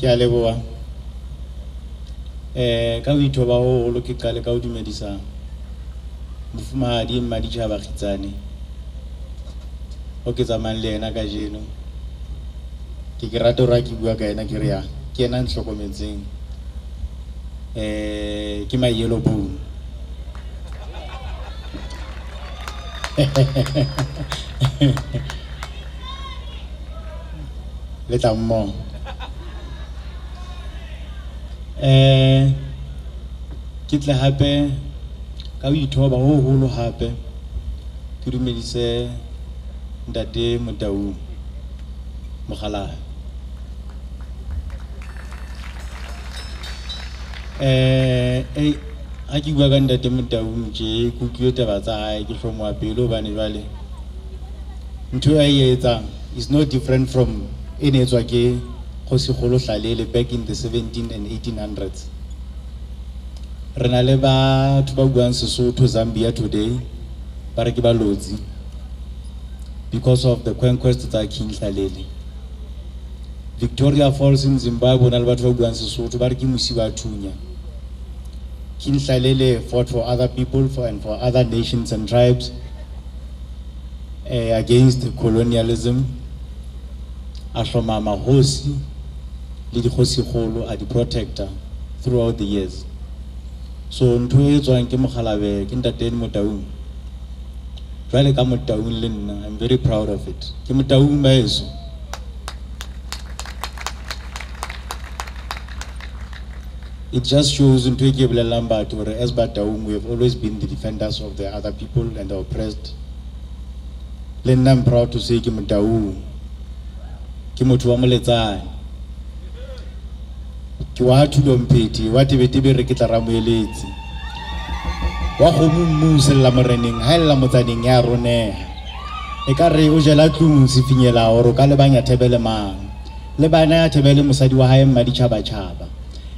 Ke a leboha. Ka ho ithoba ho holo ke qale ka ho dumedisa mofumahadi Mmaditjhaba Kgitsane o ke tsamayang le yena kajeno. Ke rata hore ha ke bua ka yena ke re ya ke yena a ntlhokometseng. Ke my yellow bone. Le tla mmoho. Ke tle hape ka ho ithoba ho holo hape ke dumedise ntate Motaung Mokgalane. Ha ke bua ka ntate Motaung tje ke utlwile taba tsa hae ke hlomoha pelo hobane jwale ntho e a e etsang is no different from e ne etswa ke Kgosikgolo Hlalele back in the 17 and 1800s. Re na le batho ba buang Sesotho Zambia today ba re ke balotsi because of the conquest tsa King Hlalele. Victoria Falls in Zimbabwe na le batho ba buang Sesotho ba re ke mosi wa thunya. King Hlalele fought for other people and for other nations and tribes against colonialism. A hloma mahosi le dikgosikgolo a di protector throughout the years. So ntho e tswang ke Mokgalabe ke ntate Motaung. Jwale ka Motaung le nna, I'm very proud of it. Ke Motaung ba heso. It just shows ntho e ke bolellang batho hore as Bataung we have always been the defenders of the other people and the oppressed. Le nna I'm proud to say ke Motaung. Ke motho wa Moletsane. Ke wa Thulompheti, wa Tebetebe re ke tla ramoeletse. Wa kgomo mmu sella moreneng, ha ella motsaneng ya roneha. E ka re o jela tlung se finyela hore o ka lebanya Thebele mang. Le bana ya Thebele mosadi wa hae Mmaditjhabatjhaba.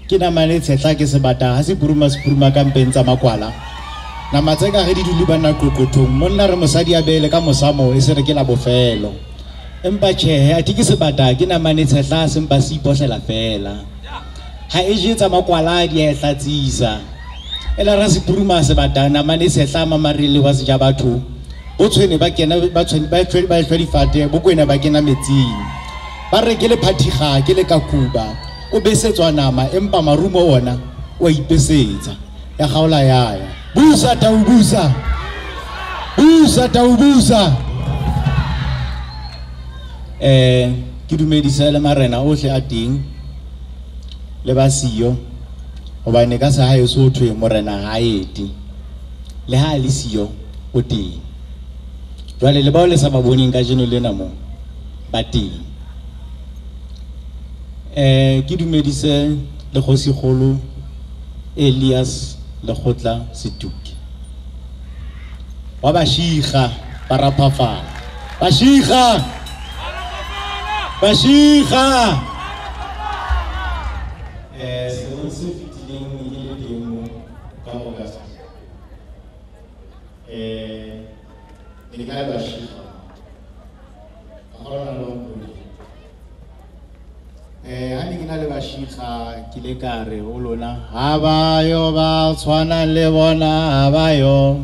Ke namane tshehla ke sebata ha se puruma se puruma ka mpeng tsa makwala. Nama tse ka re di dule bana qoqothong, monna re mosadi a beele ka mosamo e se re ke la bofelo. Empa tjhehe athe ke sebata ke namane tshehla se mpa se ipohlela fela. Ha e je tsa makwala di a e hlatsisa. E la ra se puruma sebata namane tshehla mamarele wa seja batho. Bo tshwene ba kena ba tshwene ba hlwa difate bo kwena ba kena metsing. Ba re ke le phathiga ke le kakuba. O besetswa nama empa marumo ona o a ipesetsa. Ya kgaola ya ya. Busa tau busa. Busa tau busa. Ke dumedisa le marena ohle a teng le ba siyo hobane ka sa hae so thwe morena ha ete le ha le siyo o teng. Jwale le bao le sa ba boneng kajeno lena mo ba teng. Ke dumedise le kgosikgolo Elias Lekgotla Setuke wa Bashiga ba Raphafala. Bashiga Bashiga. Selemong se fetileng ne ke le teng mo ka August. Ne ke le Bashiga. Ka kgolwa le ho mpone. Ha ne ke na le Bashiga ke ile ka re ho lona ha ba yo ba tshwana le bona ha ba yo.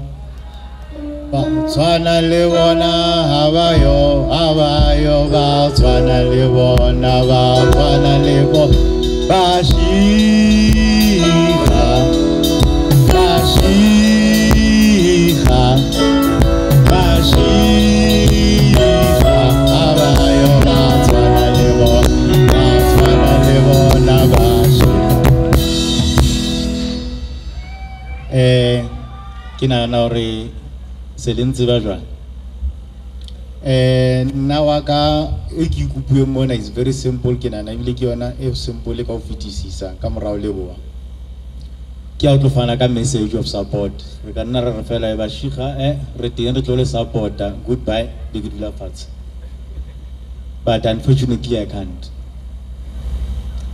Ba tshwana le bona ha ba yo, ha ba yo ba tshwana le bona ba tshwana le bona. Bashiga, Bashiga, Bashiga, ha ba yo ba tshwana le bona, ba tshwana le bona Bashiga. Ke nahana hore se le ntse ba jwang. Nna wa ka e ke ikupueng mona is very simple, ke nahana ebile ke yona e simple ka ho fetisisa ka morao leboha. Ke a tlo fana ka message of support. Re ka nna re re fela e Bashiga re teng re tlo le supporta. Goodbye, be ke dula fatshe. But unfortunately I can't.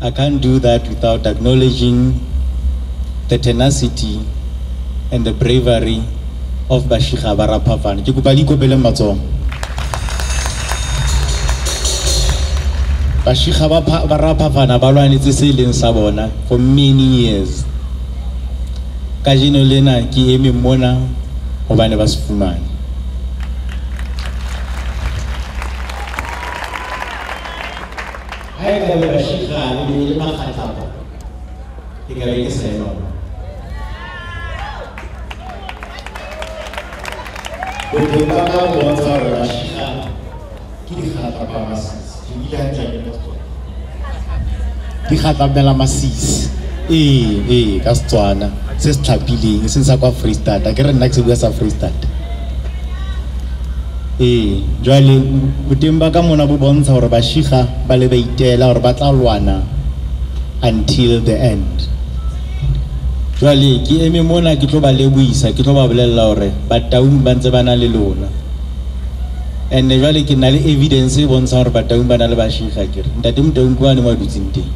I can't do that without acknowledging the tenacity and the bravery of Bashiga ba Raphafana. Ke kopa le ikopele matsoho. Bashiga ba Raphafana ba lwanetse se leng sa bona for many years. Kajeno lena ke eme mona hobane ba se fumane. Ha e ka be Bashiga le be le makgatlapa, ke ka be ke sa ema mona. Boteng ba ka bo bontsha hore Bashiga ke dikgatlapa masisi. Ke buile hantle ke ka Setswana. Dikgatlapela masisi. Ee, ka Setswana se se tlhapileng, e seng sa kwa Freistata. Ke re nna ke se bua sa Freistata. Ee, jwale boteng ba ka mona bo bontsha hore Bashiga ba le ba itela hore ba tla lwana until the end. Jwale ke eme mona ke tlo ba lebohisa, ke tlo ba bolella hore Bataung ba ntse ba na le lona. And jwale ke na le evidence e bontshang hore Bataung ba na le Bashiga ke re. Ntate Motaung ke wane mo a dutseng teng.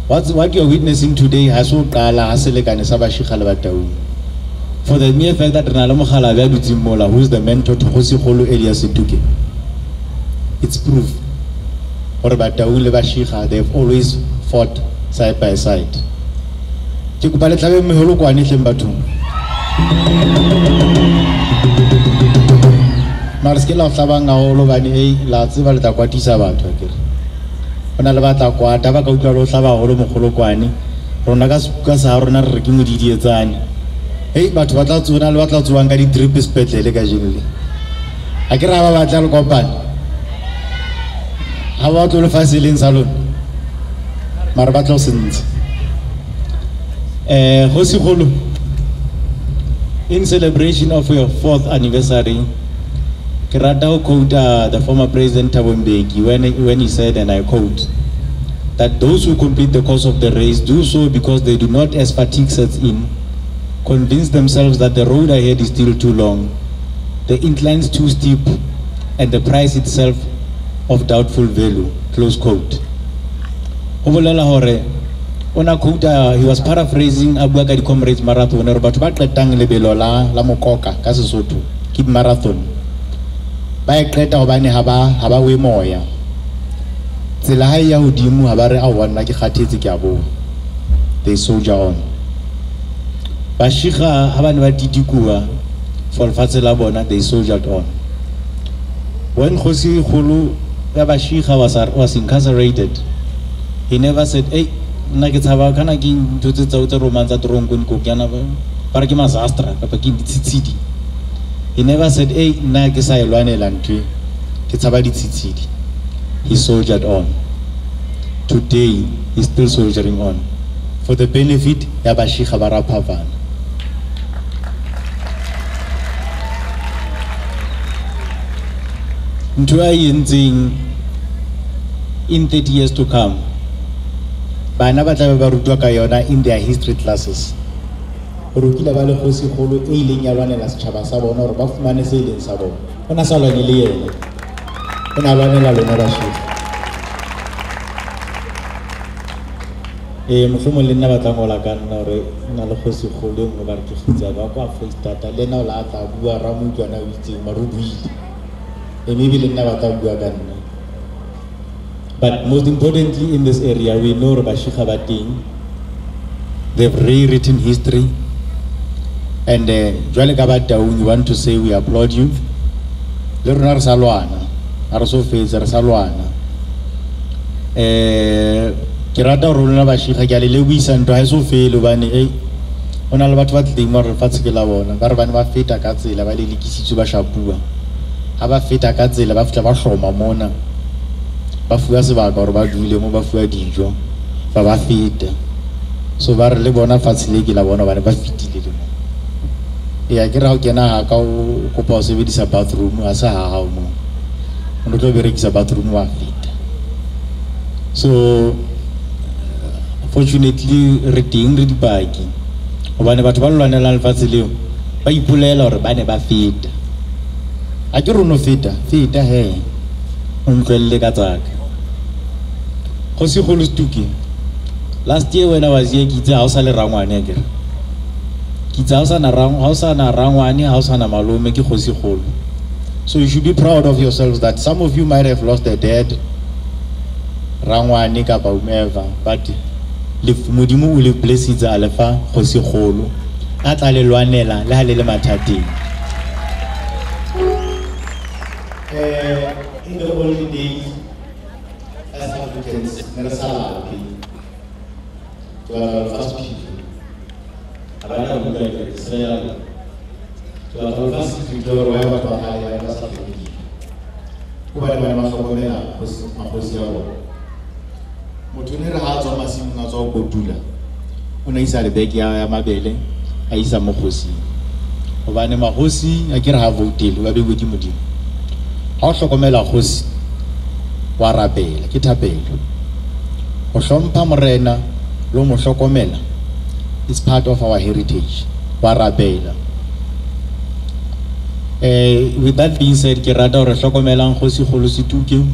What you are witnessing today ha se ho qala ha selekane sa Bashiga le Bataung. For the mere fact that re na le mokgalabje a dutseng mola, who is the mentor to Kgosikgolo Elias Setuke, it's proof hore Bataung le Bashiga, they have always fought side by side. Ke kopa le hlabe meholokwane hleng bathong. Mara se ke la hlabang haholo hobane, ei, la tseba le tla kwatisa batho akere. Ho na le ba tla kwata, ba ka utlwa le ho hlaba haholo mokgolokwane. Rona ka sepuka sa rona re re ke modidietsane. Hei, batho ba tla tsoha, le ba tla tsohang ka di-drip sepetlele kajeno le. Ha ke re ha ba batla le kopane. Ha ba tlo lefatshe leng sa lona. Mara ba tla ho se ntsha. Kgosikgolo, in celebration of your 4th anniversary, ke rata ho quote the former president Thabo Mbeki when he said, and I quote, that those who complete the course of the race do so because they do not, as fatigue sets in, convince themselves that the road ahead is still too long, the inclines too steep, and the price itself of doubtful value, close quote. Ho bolela hore o na quote, he was paraphrasing a bua ka di-Comrades Marathon, hore batho ba qetang lebelo la Mokoka ka Sesotho, ke marathon. Ba e qeta hobane ha ba we moya. Tsela ha e ya hodimo ha ba re, aowa, nna ke kgathetse, ke a boa. They soldier on. Bashiga ha ba ne ba titikuwa for lefatshe la bona, they soldiered on. When Kgosikgolo ya Bashiga was incarcerated, he never said, hey, nna ke tshaba kana ke ntho tse tseo tse romang tsa toronkong ko ke yana ba re ke masastra kapa ke ditshitshidi. He never said, hey, nna ke sa e lwanela ntho e, ke tshaba ditshitshidi. He soldiered on. Today, he's still soldiering on for the benefit ya Bashiga ba Raphafana. Ntho a e entseng in 30 years to come, bana ba tla be ba rutwa ka yona in their history classes. Hore o kile ba le kgosikgolo e ileng ya lwanela setjhaba sa bona hore ba fumane se e leng sa bona. O na sa lwane le yena, o na lwanela lona Bashiga. Mohlomong le nna ba tla ngola ka nna hore nna le kgosikgolo e nngwe ba re ke kgutsana wa kwa Freistata, le ena o la tla bua ramoutwana o itseng mare o buile. Maybe le nna ba tla bua ka nna. But most importantly in this area, we know hore Bashiga ba teng. They've rewritten history. And jwale ka Bataung, we want to say we applaud you. Le rona re sa lwana, ha re so fetse, re sa lwana. Ke rata hore lona Bashiga, ke a le lebohisa ntwa ha e so fele hobane, ho na le batho ba tlileng hore lefatshe ke la bona. Ba re ba ne ba feta ka tsela, ba lelekisitswe, ba shapuwa. Ha ba feta ka tsela, ba fihla ba hloma mona. Ba fuwa sebaka hore ba dule mo, ba fuwa dijo, ba ba feta. So ba re le bona fatshe le ke la bona hobane ba fetile le mo. Eya, ke re ha o kena ha ka o kopa ho sebedisa bathroom, ha se ha hao moo. O no tlo berekisa bathroom wa feta. So fortunately re teng re dipaki hobane batho ba lwanelang lefatshe leo ba ipolela hore ba ne ba feta. Ha ke re o no feta, feta he, o ntlohelle ka tsaka. Kgosikgolo Setuke, last year when I was here, ke itse ha o sa le rangwane akere. Ke itse ha o sa na rang, ha o sa na rangwane, ha o sa na malome, ke kgosikgolo. So you should be proud of yourselves that some of you might have lost a dad, rangwane kapa whomever, but Modimo o le blessitse a le fa kgosi kgolo a tla le lwanela le ha le le mathateng. In the olden days, as Africans, ne re sa lape. Ke batla ho fa sephiri. Ha ba na buka ke re sera ya lona. Ke batla ho fa sephiri hore why batho ba kgale ba ne ba sa hloke dijo. Hobane ba ne ba hlokomela makgosi a bona. Motho ne re ha a tswa masimong a tswa ho kotula, o ne a isa lebeke ya mabele, a isa mo kgosing. Hobane makgosi a ke re ha voutele, ba beuwe ke Modimo. Ha o hlokomela kgosi, wa rapela, ke thapelo. Ho hlompha morena le ho mo hlokomela is part of our heritage. Wa rapela. With that being said, ke rata hore hlokomelang kgosi kgolo Setuke,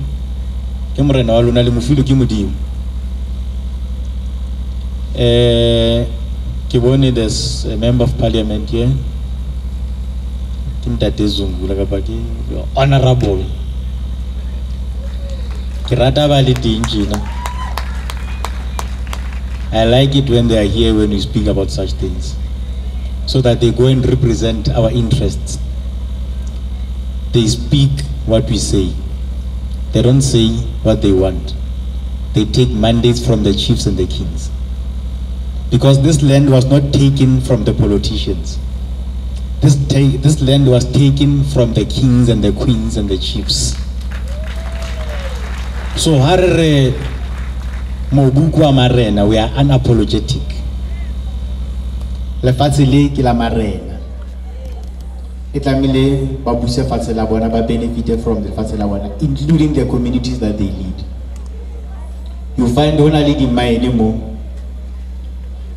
ke morena wa lona le mofilwe ke Modimo. Ke bone there's a member of parliament here. Ke Ntate Zungula kapa ke honorable. Ke rata ba le teng tjena. I like it when they are here when we speak about such things, so that they go and represent our interests. They speak what we say. They don't say what they want. They take mandates from the chiefs and the kings. Because this land was not taken from the politicians. This land was taken from the kings and the queens and the chiefs. So ha re re mobu ke wa marena, we are unapologetic. Lefatshe le ke la marena. E tlamehile ba buse fatshe la bona, ba benefit from lefatshe la bona, including the communities that they lead. You find ho na le di-mine mo,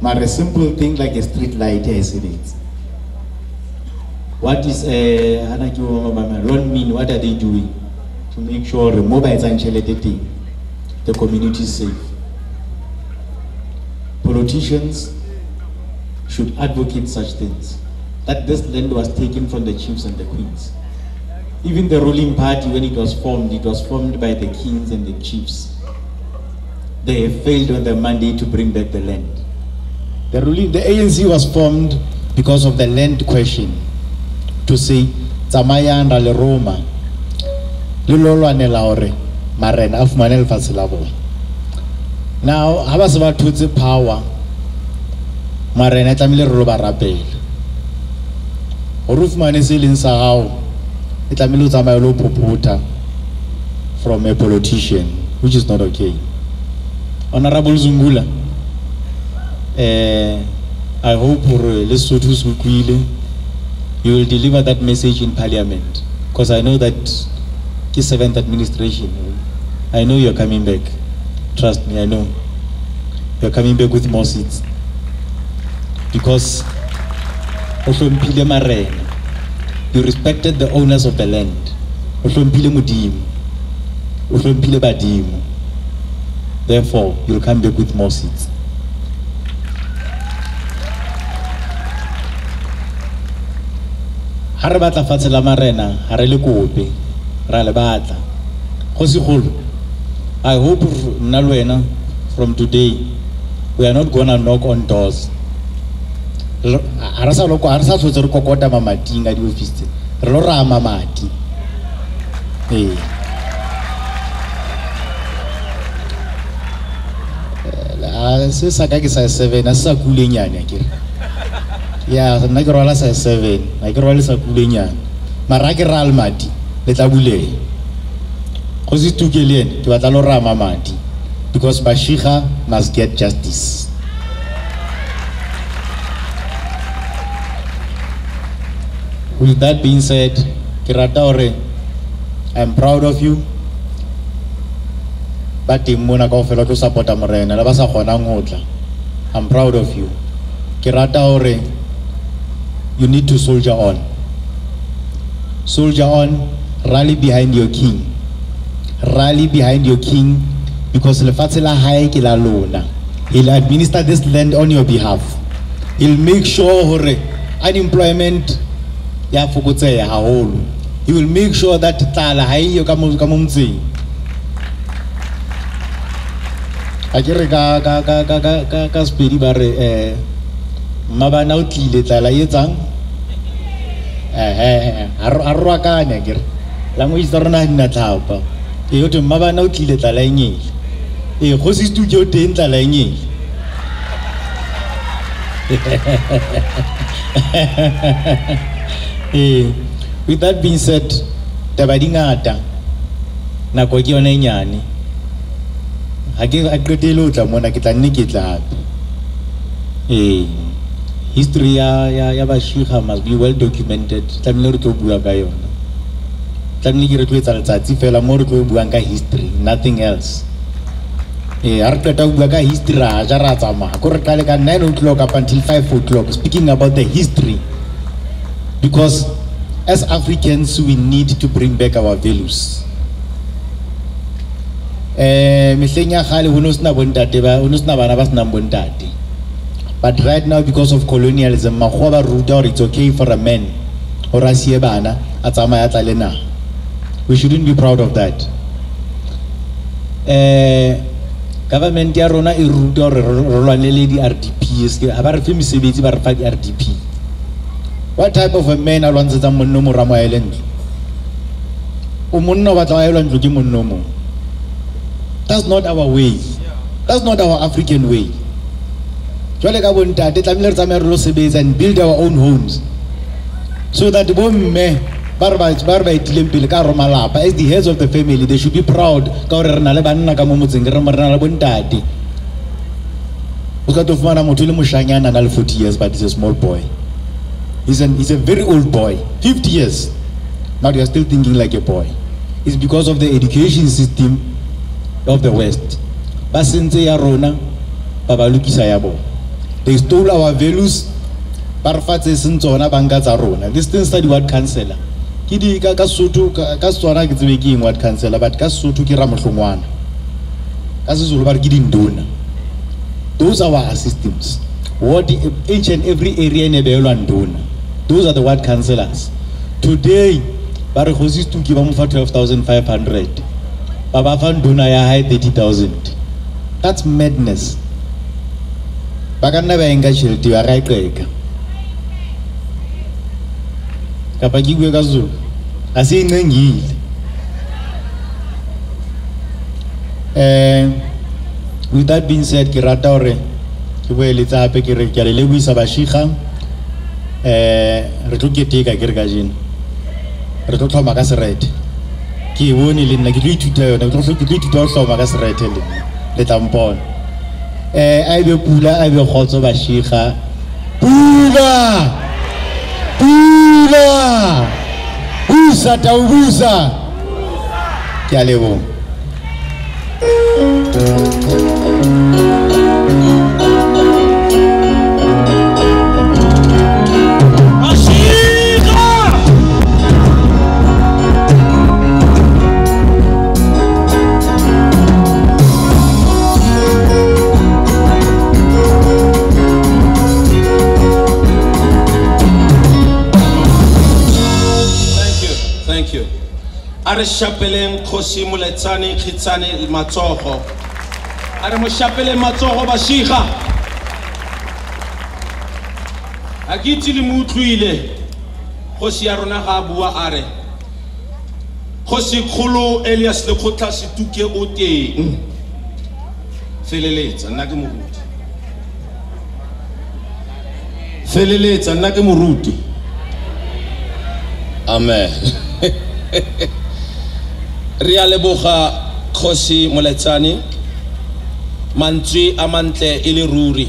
mara simple thing like a street light ha e sebetse. What is, hana ke bo ba ba, Lonmin, what are they doing to make sure mo ba etsang tjhelete teng, the community is safe? Politicians should advocate such things, that this land was taken from the chiefs and the queens. Even the ruling party, when it was formed, it was formed by the kings and the chiefs. They have failed on their mandate to bring back the land. The ANC was formed because of the land question, to say, tsamayang ra le roma, le lo lwanela hore marena a fumane lefatshe la bona. Now, ha ba se ba thotse power, marena e tlamehile re lo ba rapela. Hore o fumane se leng sa hao, e tlamehile o tsamaye o lo phophotha from a politician, which is not okay. Honorable Zungula, I hope hore le Sesotho se utlwile, you will deliver that message in parliament, because I know that ke 7th administration. I know you're coming back. Trust me, I know. You're coming back with more seats. Because o hlomphile marena. You respected the owners of the land. O hlomphile Modimo. O hlomphile badimo. Therefore, you'll come back with more seats. Ha re batla fatshe la marena, ha re le kope, ra le batla. Kgosi kgolo, I hope nna le wena from today, we are not going to knock on doors. Ha re sa loko, ha re sa tlhotse re kokota mamating a di-office tse, re lo raya mamati. Ee. Se sa ka ke size 7, a se sa kulenyane akere. Ya, nna ke rwala size 7, ha ke rwale sa kulenyane. Mara ha ke raya lemati, le tla buleha. Kgosi Tuke le ene, ke batla lo raya mamati, because Bashiga must get justice. With that being said, ke rata hore I'm proud of you. Ba teng mona kaofela tlo support-a morena, le ba sa kgonang ho tla. I'm proud of you. Ke rata hore you need to soldier on. Soldier on, rally behind your king. Rally behind your king, because lefatshe la hae ke la lona. He'll administer this land on your behalf. He'll make sure hore unemployment ya fokotseha haholo. He will make sure that tlala ha eyo ka mo motseng. A ke re ka Sepedi ba re mmabana o tlile tlala e etsang ha re rwakane akere language tsa rona ha di na tlhapa. Ee, ho thwe mmabana o tlile tlala e nyele. Ee, kgosi Stuke o teng tlala e nyele. Ee, with that being said, taba di ngata, nako ke yona e nyane. Ha ke a qetele ho tla mona, ke tla nne ke tla hape. Ee, history ya Bashiga must be well documented. Tlamehile re tlo bua ka yona. Tlamehile ke re tlo etsa letsatsi fela mo re tlo buang ka history, nothing else. Ee, ha re qeta ho bua ka history ra ja ra tsamaya. Ko re qale ka 9 o'clock up until 5 o'clock speaking about the history. Because as Africans we need to bring back our values. Mehleng ya kgale ho no sena bontate ba, ho no sena bana ba senang bontate. But right now because of colonialism, makgowa ba ruta hore it's okay for a man hore a siye bana a tsamaye a tlale naha. We shouldn't be proud of that. Government ya rona e ruta hore re lwanele di-RDP. Ha ba re fe mesebetsi, ba re fa di-RDP. What type of a man a lwantshetsang monna o mo ramo a ele ntlo? O monna o batla ho ahelwa ntlo ke monna o mong. That's not our way. That's not our African way. Jwale ka bontate tlamehile re tsamaye re lo sebetsa and build our own homes. So that bomme ba re ba etileng pele ka hare ho malapa, as the heads of the family, they should be proud ka hore re na le banna ka mo motseng, re na le bontate. O ka tlo fumana motho e le moshanyana a na le 40 years, but he's a small boy. He's a very old boy, 50 years. Now they are still thinking like a boy. It's because of the education system of the West. Ba sentse ya rona, ba ba lokisa ya bona. They stole our values, ba re fa tse seng tsona, ba nka tsa rona. This thing study ward councillor. Ke di ka Sotho, ka Setswana ke tsebe ke eng ward councillor, but ka Sotho ke ramohlongwana. Ka Sezulu ba re ke dinduna. Those are our systems. What each and every area ne beelwa nduna. Those are the ward councillors. Today, ba re kgosi Stuke ba mo fa 12,500. Ba ba fa nduna ya hae 30,000. That's madness. Ba ka nna ba e nka tjhelete ba ra e qeka. Kapa ke bue ka Zulu. Ha se e nqengile. With that being said, ke rata hore ke boeletse hape ke re ke a le lebohisa Bashiga. Re tlo keteka ke re kajeno. Re tlo tlhoma ka serethe. Ke e bone le nna, ke tlo ithuta yona, ke tlo ithuta ho hloma ka serethe le nna. Le tla mpona. A ebe pula, a ebe kgotso Bashiga. Pula! Pula! Busa tau busa! Ke a leboha. A re shapeleng kgosi Moletsane Khitsane matsogo. A re mo shapeleng matsogo Bashiga. A ke itse le mo utlwile kgosi ya rona ga a bua a re kgosi kgolo Elias Lekgotla Setuke o teng. Feleletsa nna ke moruti. Feleletsa nna ke moruti. Amen. Re a leboga kgosi Moletsane, mantswe a mantle e le ruri.